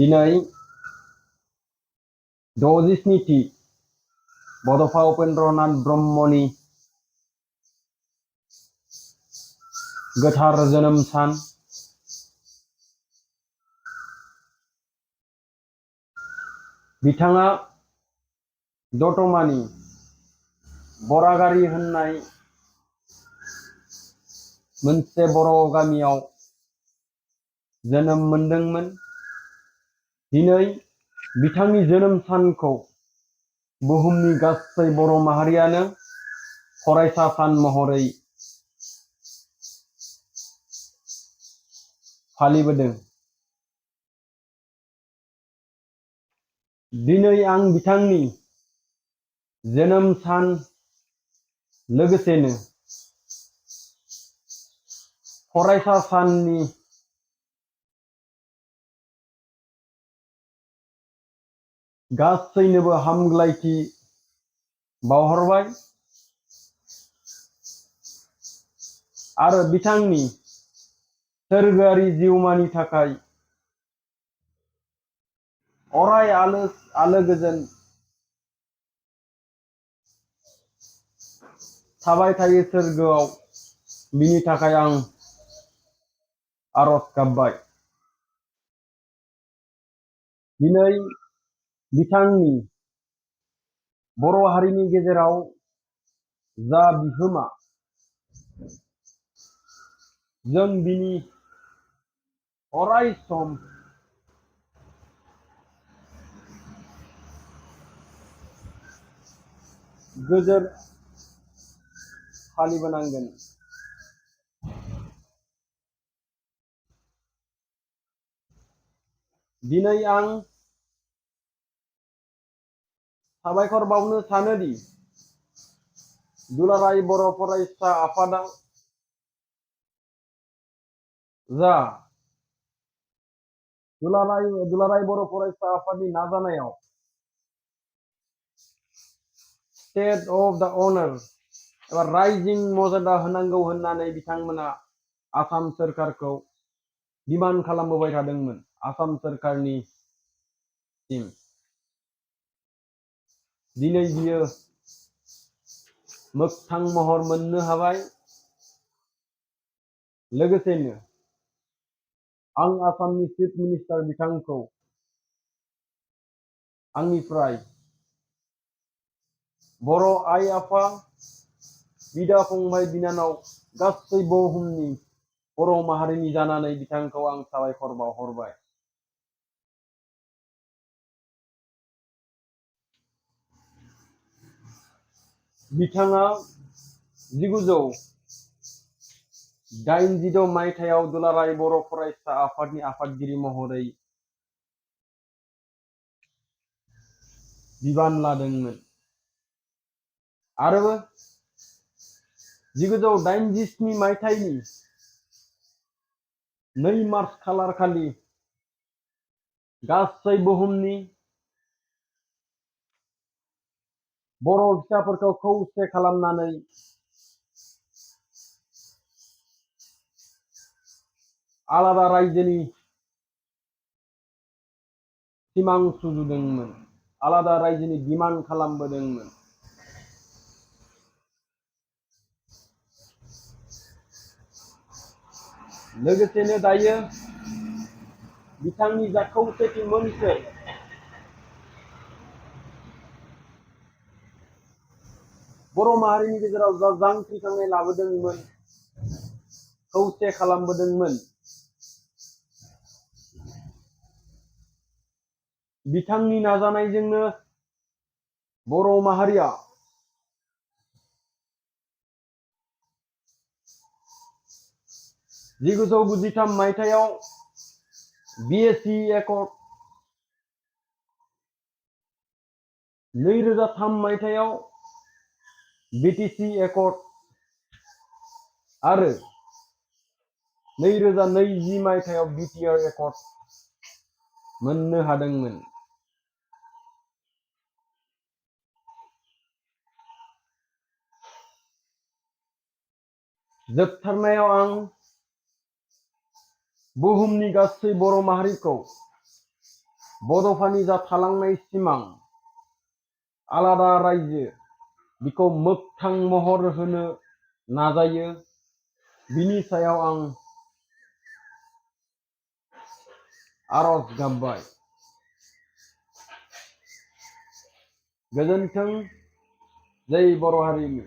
दिनै 67थि बड'फा उपेन्द्रनाथ ब्रह्मनि गोथार जोनोम सान। बिथाङा दतमानि बरागारि होननाय मोनसे बर' गामियाव जोनोम मोनदोंमोन। दिनै बिथांनि जोनोम सानखौ बुहुमनि गासै बर' माहारियानो फरायसा सान महरै फालिबोदों। दिनै आं बिथांनि जोनोम सान लोगोसेनो फरायसा साननि गासैनोबो हामग्लायथि बावहरबाय आरो बिथांनि सोरगोआरि जिउमानि थाखाय अराय आलो गोजोन थाबाय थायो सोरगोआव, बिनि थाखाय आं आरज गाबबाय। दिनै बिथांनि बर' हारिनि गेजेराव जा बिहोमा, जों बिनि अराय सम गोजोर फालिबोनांगोन। दिनै आं साबायखर बावनो सानोदि दुलाराय बर' फरायसा आफादा जा दुलाराय बर' फरायसा आफादनि नाजानायाव स्टेट अफ द अनार एबा राइजिं मर्यादा होनांगौ होननानै बिथांमोना आसाम सोरखारखौ डिमान्ड खालामबोबाय थादोंमोन। आसाम सोरखारनि दिनै बियो मोगथां महर मोननो हाबाय। लोगोसेनो आं आसामनि चिफ मिनिस्टार बिथांखौ आंनिफ्राय बर' आइ आफा, बिदा फंबाय बिनानाव गासै बुहुमनि बर' माहारिनि जानानै बिथांखौ आं साबायखर बावहरबाय। बिथाङा 1986 मायथाइयाव दुलाराय बर' फरायसा आफादनि आफादगिरि महरै बिबान लादोंमोन आरो 1987 मायथाइनि 2 मार्च खालारखालि गासै बुहुमनि बर' फिसाफोरखौ खौसे खालामनानै आलादा रायजोनि सिमां सुजुदोंमोन, आलादा रायजोनि डिमान्ड खालामबोदोंमोन। लोगोसेनो दायो बिथांनि जा खौसेथि मोनसे बर' माहारिनि गेजेराव जा जांख्रिखांनाय लाबोदोंमोन, खौसे खालामबोदोंमोन, बिथांनि नाजानायजोंनो बर' माहारिया 1993 मायथाइयाव BSc एकर्ड, 2003 मायथाइयाव BTC एकर्ड आरो 2020 मायथाइयाव BTR एकर्ड मोननो हादोंमोन। जोबथारनायाव आं बुहुमनि गासै बर' माहारिखौ बड'फानि जा थालांनाय सिमां आलादा रायजो बिखौ मोगथां महर होनो नाजायो बिनि सायाव आं आरज गाबबाय। गोजोन्थों। जै बर' हारिनि